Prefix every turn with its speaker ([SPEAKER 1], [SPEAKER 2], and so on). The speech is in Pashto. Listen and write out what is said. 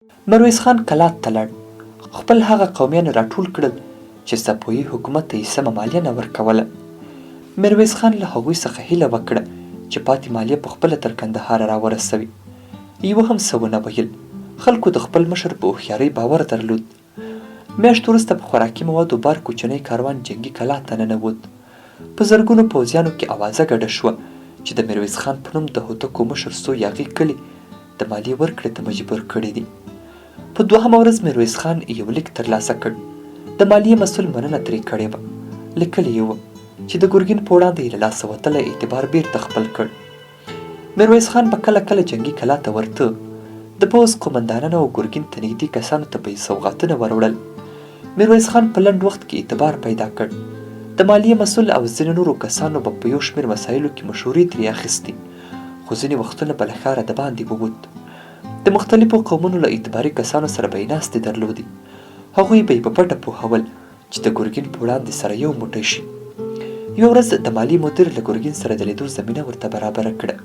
[SPEAKER 1] میرویس خان کلات ته لاړ، خپل هغه قومیان یې راټول کړل چې صفوي حکومت ته یې سمه مالیه نه ورکوله. میرویس خان له هغوی څخه هیله وکړه چې پاتې مالیه په خپله تر کندهاره راورسوي. یوه هم څه ونه ویل. خلکو د خپل مشر په هوښیارۍ باور درلود. میاشت وروسته په خوراکي موادو بار کوچنی کاروان جنګي کلا ته ننوت. په زرګونو پوځیانو کې اوازه ګډه شوه چې د میرویس خان په نوم د هوتکو مشر څو یاغي کلي د مالیې ورکړې ته مجبور کړي دي. په دوهمه ورځ میرویس خان یو لیک ترلاسه کړ. د مالیې مسؤل مننه ترې کړې وه. لیکلي یې وو چې د ګرګین په وړاندې یې له لاسه وتلی اعتبار بیرته خپل کړ. میرویس خان به کله کله جنګي کلا ته ورته، د پوځ قومندانانو او ګرګین ته نږدې کسانو ته به یې سوغاتونه وروړل. میرویس خان په لنډ وخت کې اعتبار پیدا کړ. د مالیې مسؤل او ځینو نورو کسانو به په یو شمېر مسایلو کې مشورې ترې اخیستې، خو ځینې وختونه به له ښاره دباندې ووت. د مختلفو قومونو له اعتباري کسانو سره به یې ناستې درلودې. هغوی به یې په پټه پوهول چې د ګرګین په وړاندې سره یو موټی شي. یوه ورځ د مالي مدیر له ګرګین سره د لیدو زمینه ورته برابره کړه.